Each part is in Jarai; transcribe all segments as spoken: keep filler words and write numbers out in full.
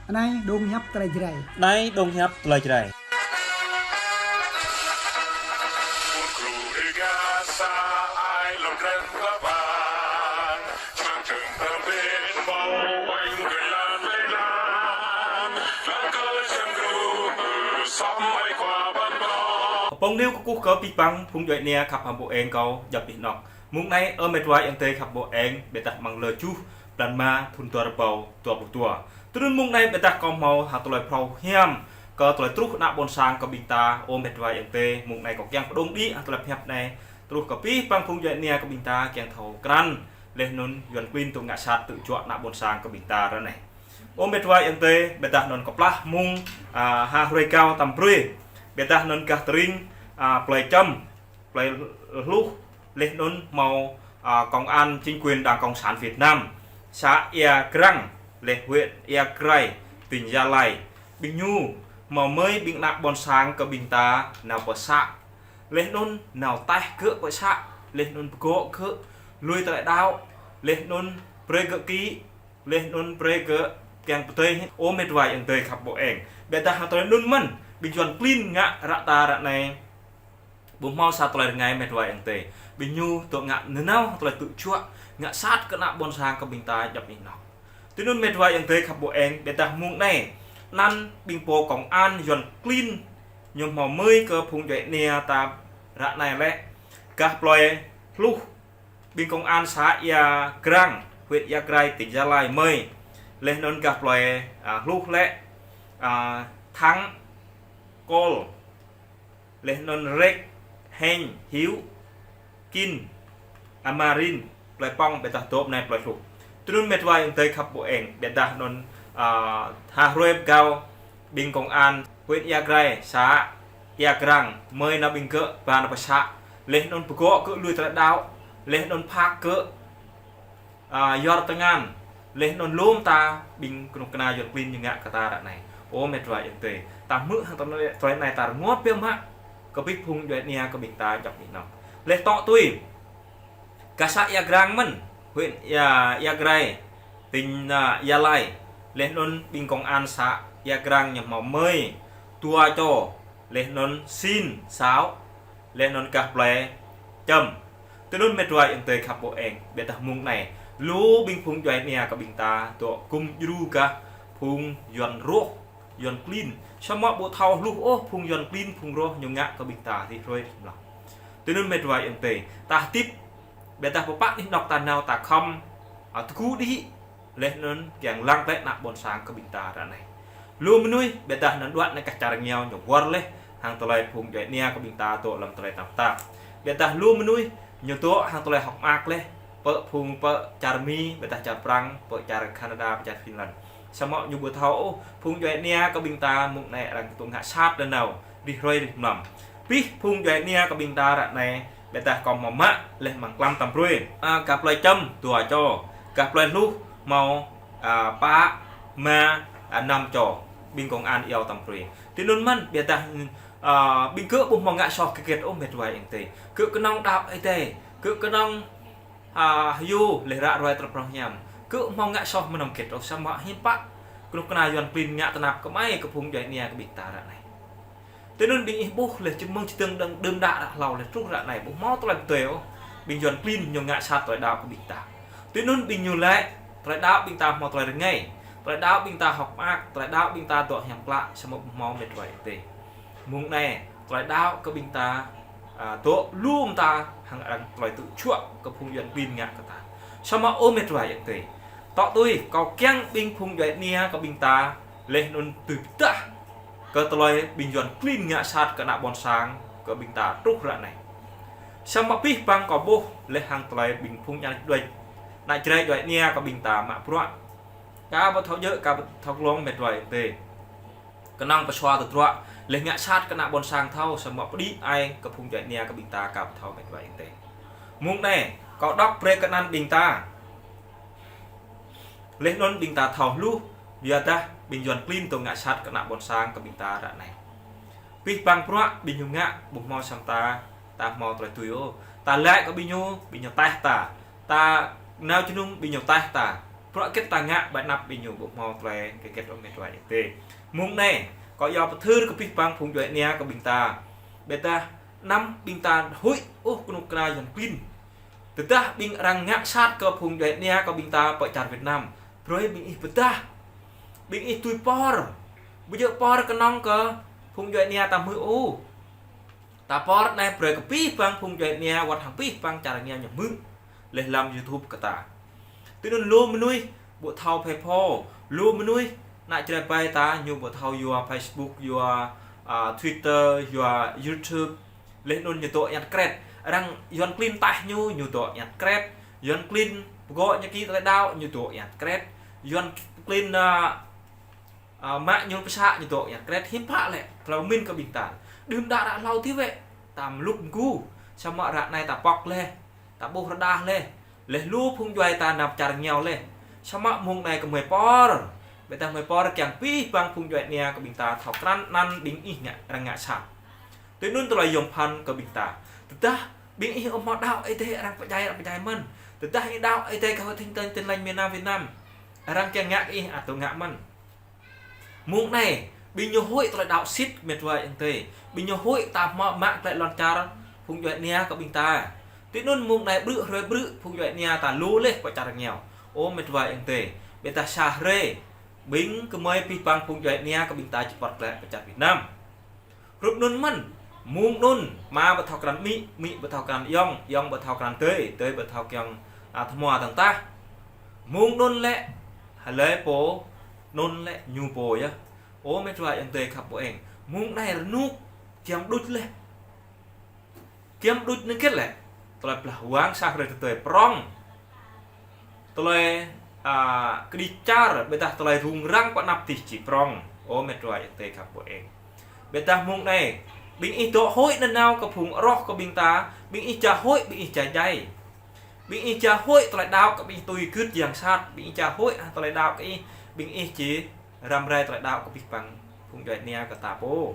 Anai dong hiăp tơlơi Jrai. Anai dong hiăp tơlơi Jrai. Pơ̆ng niu kơkuh kơ pih păng phung djuai ania khăp hăm ƀô eng kâo djăp anih anŏk. Mông anai ơ met wa ayŏng adơi khăp ƀô eng, biă dah mơ̆ng lơ juh blan ma thun dua rơbâo dua pluh dua. Tui anŭn mông anai biă dah kâo hmâo hă tơlơi phrâo hiam kơ tơlơi truh ană ƀôn sang kơ ƀing ta, ơ met wa ayŏng adơi, mông anai kâo kiăng pơdŏng đĭ hă tơlơi pơhiăp anai truh kơ pih păng phung djuai ania kơ ƀing ta kiăng thâo krăn, laih anŭn Yuăn klin tŭ ngă sat tŭ juă ană ƀôn sang kơ ƀing ta ră anai. Ơ met wa ayŏng adơi, biă dah anŭn kơplah mông, a, ha hrơi rơgao tăm brơi, biă dah anŭn gah tơring, a, plơi Čăm, plơi Hluh, laih anŭn hmâo, a, công an chính quyền Đảng Cộng sản Việt Nam, xã Ia Grăng, laih huyện Ia Grai, tỉnh Gia Lai. Ƀing ñu hmâo mơi ƀing ană ƀôn sang kơ ƀing ta nao pơ să. Laih anŭn nao taih gơ̆ pơ să, laih anŭn pơgŏ gơ̆ lui tơlơi đaŏ, laih anŭn brơi gơ̆ ký, laih anŭn brơi gơ̆ kiăng pơdơi, ơ met wa ayŏng adơi khăp ƀô eng. Biă dah hă tơlơi anŭn mơ̆n, ƀing Yuăn klin ngă ră ta ră anai. Ƀu hmâo sa tơlơi rơngai met wa ayŏng adơi. Ƀing ñu tŭ ngă nanao tơlơi tŭ juă, ngă sat kơ ană ƀôn sang kơ ƀing ta djăp anih anŏk. Tui anŭn met wa ayŏng adơi khăp ƀô eng, biă dah mông anai, anăn ƀing pô công an Yuăn klin ñu hmâo mơi kơ phung djuai ania ta ră anai lĕ, gah plơi Hluh, ƀing công an xã Ia Grăng, huyện Ia Grai, tỉnh Gia Lai mơi. Laih anŭn gah plơi, a, Hluh lĕ, a, Thắng, Kol, laih anŭn Rek, Heng, Hiu, Kin, Amarin, plơi Pŏng, biă dah dŏp anai plơi Hluh. Tui anŭn met wa ayŏng adơi khăp ƀô eng, biă dah anŭn, a, ha hrơi rơgao ƀing công an huyện Ia Grai, xã Ia Grăng, mơi nao ƀing gơ̆ ba nao pơ să, laih anŭn pơgŏ gơ̆ lui tơlơi đaŏ, laih anŭn phak gơ̆, a, yuar tơngan, laih anŭn lŏm ta ƀing kơnuk kơna Yuăn klin ñu ngă kơ ta ră anai. Ơ met wa ayŏng adơi, ta hmư̆ hăng tơlơi, tơlơi anai ta rơngot biă mă kơ pih phung djuai ania kơ ƀing ta djăp anih anŏk. Laih tŏ tui gah să Ia Grăng mơ̆n, huyện Ia, Ia Grai, tỉnh, a, Gia Lai. Laih anŭn ƀing công an să Ia Grăng ñu hmâo mơi dua čô, laih anŭn sin sao, laih anŭn gah plơi Čăm. Tui anŭn met wa ayŏng adơi khăp ƀô eng, biă dah mông anai, lu ƀing phung djuai ania kơ ƀing ta dŏ gum djru gah phung Yuăn rŏh, Yuăn klin. Samơ̆ ƀu thâo hluh ôh phung Yuăn klin, phung rŏh ñu ngă kơ ƀing ta rĭm hrơi rĭm mlam. Tui anŭn met wa ayŏng adơi, ta hơdip, biă dah pơpă anih anŏk ta nao ta khŏm, a, tơgŭ đĭ, laih anŭn kiăng lăng glaĭ ană ƀôn sang kơ ƀing ta ră anai. Lu mơnuih, biă dah anŭn đuaĭ anai gah čar rơngiao ñu wơr laih hăng tơlơi phung djuai ania kơ ƀing ta dŏ lăm tơlơi tơnap tap. Biă dah lu mơnuih ñu dŏ hăng tơlơi hơ̆k mơak laih, pơ phung pơ čar Mi, biă dah čar Prăng, pơ čar Canada, pơ čar Finland. Samơ̆ ñu ƀu thâo ôh, phung djuai ania kơ ƀing ta mông anai arăng tŭ ngă sat nanao rĭm hrơi rĭm mlam. Pih phung djuai ania kơ ƀing ta ră anai, biă dah kâo hmâo mă laih mơ̆ng klăm tăm brơi. A, gah plơi Čăm dua čô, gah plơi Hluh hmâo, a, pă, ma, a, năm čô, ƀing công an iâu tăm brơi. Tui anŭn mơ̆n, biă dah, a, ƀing gơ̆ ƀu hmâo ngă soh hơget ôh met wa ayŏng adơi. Gơ̆ kơnơ̆ng đaŏ Ơi Adai, gơ̆ kơnơ̆ng, a, hyu laih ră ruai tơlơi phrâo hiam. Gơ̆ hmâo ngă soh mơnơ̆ng hơget ôh, samơ̆ hiư̆m pă kơnuk kơna Yuăn klin ngă tơnap kơmơi kơ phung djuai ania kơ ƀing ta ră anai. Tui anŭn ƀing ih ƀuh laih čơmơ̆ng čơdơ̆ng đơ̆ng đơ̆m đă ră hlâo laih truh ră anai ƀu hmâo tơlơi pơdơi ôh. Ƀing Yuăn klin ñu ngă sat tơlơi đaŏ kơ ƀing ta. Tui anŭn ƀing ñu laĭ, tơlơi đaŏ ƀing ta hmâo tơlơi rơngai. Tơlơi đaŏ ƀing ta hơ̆k mơak, tơlơi đaŏ ƀing ta dŏ hiam klă, samơ̆ ƀu hmâo met wa ayŏng adơi. Mông anai, tơlơi đaŏ kơ ƀing ta, a, dŏ lŏm ta hăng arăng tơlơi tŭ juă kơ phung Yuăn klin ngă kơ ta. Samơ̆ ơ met wa ayŏng adơi, tŏ tui, kâo kiăng ƀing phung djuai ania kơ ƀing ta, laih anŭn tui pơdah kơ tơlơi ƀing Yuăn klin ngă sat kơ ană ƀôn sang kơ ƀing ta truh ră anai. Samơ̆ pih păng kâo ƀuh laih hăng tơlơi ƀing phung ană djuai, ană Jrai djuai ania kơ ƀing ta mă bruă. Ka ƀu thâo djơ̆, ka ƀu thâo glông met wa ayŏng adơi. Kơnơ̆ng pơsua tơdruă, laih ngă sat kơ ană ƀôn sang thâo, samơ̆ pơđĭ ai kơ phung djuai ania kơ ƀing ta ka ƀu thâo met wa ayŏng adơi. Mông anai, kâo dŏ brơi kơ anăn ƀing ta. Laih anŭn ƀing ta thâo hluh, biă dah ƀing Yuăn klin tŭ ngă sat kơ ană ƀôn sang kơ ƀing ta ră anai. Pih păng bruă ƀing ñu ngă ƀu hmâo sang ta, ta hmâo tơlơi tui ôh. Ta laĭ kơ ƀing ñu, ƀing ñu taih ta. Ta nao jơnum ƀing ñu taih ta. Bruă hơget ta ngă ƀơi anăp ƀing ñu ƀu hmâo tơlơi hơget ôh met wa ayŏng adơi. Mông anai, kâo yua pơthưr kơ abih bang phung djuai ania kơ ƀing ta. Ƀiădah anăm ƀing ta huĭ ôh kơnuk kơna Yuan klin. Tơdah ƀing arăng ngă sat kơ phung djuai ania kơ ƀing ta pơ čar Việt Nam, brơi ƀing ih pơdah. Ƀing ih tui por. Ƀu djơ̆ por kơnơ̆ng kơ phung djuai ania ta hmư̆ ôh. Ta por anai brơi kơ abih bang phung djuai ania wơ̆t hăng abih bang čar rơngiao ñu hmư̆ laih lăm YouTube kơ ta. Tui anŭn lu mơnuih ƀu thâo phe pho, lu mơnuih ană Jrai ƀai ta ñu ƀu thâo yua Facebook, yua, a, Twitter, yua YouTube. Laih anŭn ñu dŏ iăt kret. Arăng Yuan klin taih ñu, ñu dŏ iăt kret. Yuan klin pơgŏ ñu ki tơlơi đaŏ, ñu dŏ iăt kret. Yuan klin, a, a, mă ñu pơsă ñu dŏ iăt kret hiư̆m pă lĕ, tơlơi pơmĭn kơ ƀing ta. Đưm đă ră hlâo adih wơ̆t, ta mlŭk mgu, samơ̆ ră anai ta pŏk laih, ta ƀuh rơđah laih, laih lu phung djuai ta nao pơ čar rơngiao laih. Samơ̆ mông anai gơmơi por, ƀiădah gơmơi por kiăng abih bang phung djuai ania kơ ƀing ta thâo krăn anăn ƀing ih ngă, arăng ngă sat. Tui anŭn tơlơi yom phăn kơ ƀing ta. Tơdah ƀing ih ƀu hmâo đaŏ Ơi Adai arăng pơdjai, arăng pơdjai mơ̆n. Tơdah ih đaŏ Ơi Adai kơ Hội Thánh Tin Lành miền Nam Việt Nam, arăng kiăng ngă kơ ih, ăt dŏ ngă mơ̆n. Mông anai, ƀing ñu huĭ tơlơi đaŏ sĭt met wa ayŏng adơi. Ƀing ñu huĭ ta hmâo mă tơlơi lŏn čar phung djuai ania kơ ƀing ta. Tui anŭn mông anai ƀrư̆ hrơi ƀrư̆ phung djuai ania ta lu laih pơ čar rơngiao. Ơ met wa ayŏng adơi. Ƀiădah sa hrơi, ƀing gơmơi abih bang phung djuai ania kơ ƀing ta či pơ̆t glaĭ pơ čar Việt Nam. Hrup anŭn mơ̆n, mông anŭn, ama ƀu thâo krăn amĭ, amĭ ƀu thâo krăn ayŏng, ayŏng ƀu thâo krăn adơi, adơi ƀu thâo kiăng, a, tơhmua tơ̆ng tah. Mông anŭn lĕ, hlơi pô, anŭn lĕ ñu pô yơh. Ơ met wa ayŏng adơi khăp ƀu eng. Mông anai rơnŭk, giăm đŭč laih. Giăm đŭč anŭn hơget lĕ, tơlơi blah wang sa hrơi tơdơi prŏng. Tơlơi, a, kơđi čar, ƀiădah tơlơi rŭng răng pơ anăp adih či prŏng. Ơ met wa ayŏng adơi khăp ƀu eng. Ƀiădah mông anai, ƀing ih dŏ huĭ nanao kơ phung roh kơ ƀing ta, ƀing ih ja huĭ, ƀing ih ja djai. Ƀing ih ja huĭ tơlơi đaŏ kơ ƀing ih tui gưt yang sat, ƀing ih ja huĭ, a, tơlơi đaŏ kơ ih, ƀing ih či răm rai tơlơi đaŏ kơ abih bang phung djuai ania kơ ta pô.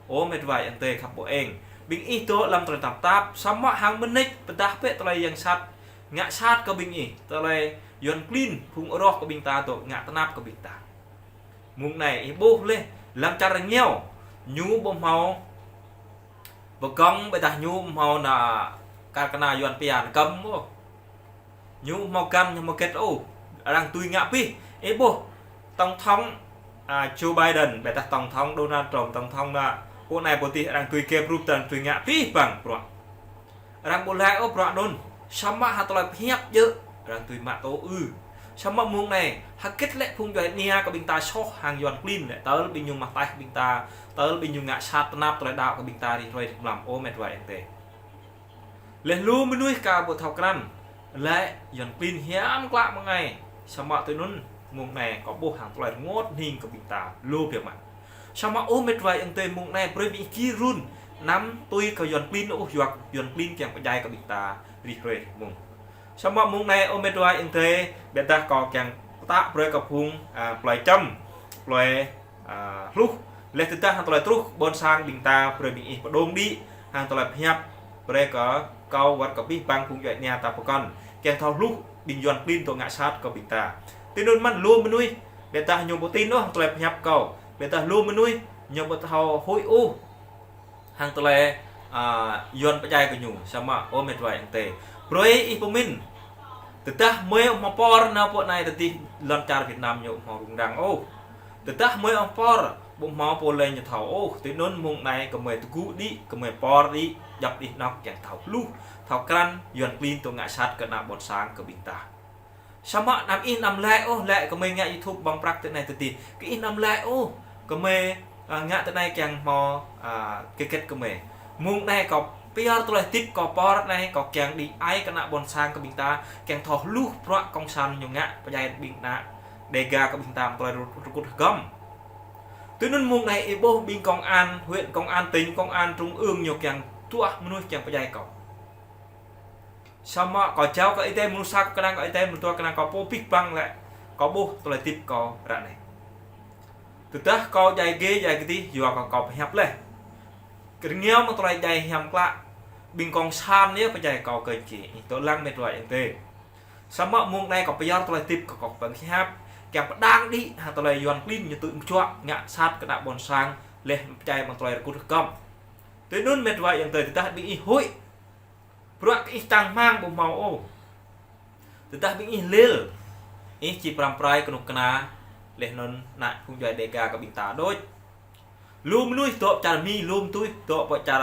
Ơ met wa ayŏng adơi khăp ƀu eng. Ƀing ih dŏ lăm tơlơi tơnap tap, samơ̆ hăng mơneč pơdah bĕ tơlơi yang sat ngă sat kơ ƀing ih, tơlơi Yuan klin phung roh kơ ƀing ta dŏ ngă tơnap kơ ƀing ta. Mông anai ih ƀuh laih, lăm čar rơngiao, ñu ƀu hmâo pơgŏng ƀiădah ñu ƀu hmâo ană kar kơna Yuan pia ană găm ôh. Ñu ƀu hmâo găm, ñu ƀu hmâo hơget ôh. Arăng tui ngă abih. Ih ƀuh, tổng thống, a, Joe Biden, ƀiădah tổng thống Donald Trump, tổng thống ană pô anai pô adih arăng tui kĕp rup tơl tui ngă abih bang bruă. Arăng ƀu laĭ ôh bruă anŭn. Samơ̆ hăng tơlơi pơhiăp djơ̆, arăng tui mă tŏ ư. Samơ̆ mông anai, hơget lĕ phung djuai ania kơ ƀing ta soh hăng Yuan klin lĕ, tơl ƀing ñu mă taih ƀing ta, tơl ƀing ñu ngă sat tơnap tơlơi đaŏ kơ ƀing ta rĭm hrơi rĭm mlam, ơ met wa ayŏng adơi. Laih lu mơnuih aka ƀu thâo krăn, lĕ Yuan klin hiam klă mơ̆ng anai, samơ̆ tui anŭn mông anai kâo ƀuh hăng tơlơi rơngot hning kơ ƀing ta lu biă mă. Samơ̆ ơ met wa ayŏng adơi mông anai brơi ƀing ih gir run, anăm tui kơ Yuan klin ôh, yua Yuan klin kiăng pơdjai kơ ƀing ta rĭm hrơi mông. Samơ̆ mông anai ơ met wa ayŏng adơi, ƀiădah kâo kiăng pơtă brơi kơ phung, a, plơi čăm, plơi, a, hluh. Laih tơdah hăng tơlơi truh ƀôn sang ƀing ta brơi ƀing ih pơdŏng đĭ, hăng tơlơi pơhiăp brơi kơ kâo wơ̆t kơ abih bang phung djuai ania ta pơkŏn. Kiăng thâo hluh ƀing Yuan klin dŏ ngă sat kơ ƀing ta. Tui anŭn mơ̆n lu mơnuih, ƀiădah ñu ƀu tin ôh hăng tơlơi pơhiăp kâo. Ƀiădah lu mơnuih, ñu ƀu thâo huĭ ôh hăng tơlơi, a, Yuan pơdjai kơ ñu, samơ̆ ơ met wa ayŏng adơi. Brơi ih pơmĭn. Tơdah gơmơi ƀu hmâo por nao pơ anai tơdơi lŏn čar Việt Nam ñu ƀu hmâo rŭng răng ôh. Tơdah gơmơi ƀu hmâo por, ƀu hmâo pô lĕ ñu thâo ôh. Tui anŭn mông anai gơmơi tơgŭ đĭ, gơmơi por đĭ, djŏp anih anŏ kiăng thâo hluh, thâo krăn, Yuan klin dŏ ngă sat kơ ană ƀôn sang kơ ƀing ta. Samơ̆ anăm ih anăm laĭ ôh, laĭ gơmơi ngă YouTube ƀơ̆ng prăk tui anai tui adih. Kơ ih anăm laĭ ôh, gơmơi, a, ngă tui anai kiăng hmâo, a, hơget gơmơi. Mông anai kâo pơyơr tơlơi hơdip kâo por anai kâo kiăng đĭ ai kơ ană ƀôn sang kơ ƀing ta, kiăng thâo hluh bruă kông san ñu ngă pơdjai ƀing ană Đêga kơ ƀing ta tơlơi rơkŭt hơgŏm. Tui anŭn mông anai ih ƀuh ƀing công an huyện, công an tỉnh, công an trung ương ñu kiăng tuah mơnuih kiăng pơdjai kâo. Samơ̆ kâo jao kơ Ơi Adai, mơnuih sa kơnang kơ Ơi Adai, mơnuih dua kơnang kơ pô abih bang lĕ, kâo ƀuh tơlơi hơdip kâo ră anai. Tơdah kâo djai gê, djai kơdih, yua kơ kâo pơhiăp laih. Kơ rơngiao mơ̆ng tơlơi djai hiam klă, ƀing kông san yơh pơdjai kâo kơnh ki, ih dŏ lăng met wa ayŏng adơi. Samơ̆ mông anai kâo pơyơr tơlơi tip kơ kâo pơhiăp, kiăng pơdang đĭ hăng tơlơi Yuan klin ñu tŭ mơčuă ngă sat kơ ană ƀôn sang, laih pơčai mơ̆ng tơlơi rơkŭt rơkăm. Tui anŭn met wa ayŏng adơi, tơdah ƀing ih huĭ, bruă kơ ih čang rơmang ƀu hmâo ôh. Tơdah ƀing ih lil, ih či pơrăm pơrai kơnuk kơna, laih anŭn ană phung djuai Dêga kơ ƀing ta đôč. Lu mơnuih dŏ pơ čar Mi, lu mơnuih dŏ pơ čar,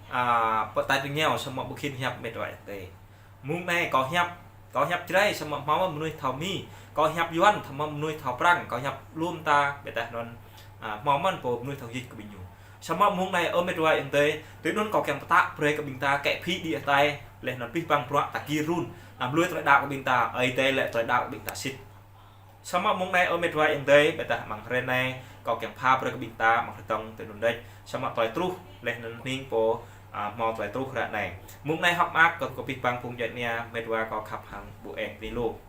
a, pơ tač rơngiao, samơ̆ ƀu khĭn hiăp met wa ayŏng adơi. Mông anai kâo hiăp, kâo hiăp Jrai samơ̆ hmâo mơnuih thâo Mi, kâo hiăp Yuan samơ̆ mơnuih thâo Prăng, kâo hiăp lu mơta, ƀiădah anŭn, a, hmâo mơ̆n pô mơnuih thâo jik kơ ƀing ñu. Samơ̆ mông anai ơ met wa ayŏng adơi, tui anŭn kâo kiăng pơtă brơi kơ ƀing ta kĕ phi đĭ hơtai, laih anŭn abih bang bruă ta gir run, anăm lui tơlơi đaŏ kơ ƀing ta, Ơi Adai lĕ tơlơi đaŏ kơ ƀing ta sĭt. Samơ̆ mông anai ơ met wa ayŏng adơi, ƀiădah amăng hrơi anai, kâo kiăng pha brơi kơ ƀing ta amăng hrơi tŏng tui anŭn đôč. Samơ̆ tơlơi truh, laih anŭn hning pô, a, hmâo tơlơi truh ră anai. Mông anai hơ̆k mơak kơ, kơ abih bang phung djuai ania, met wa kâo khăp hăng ƀu eng bơni lu.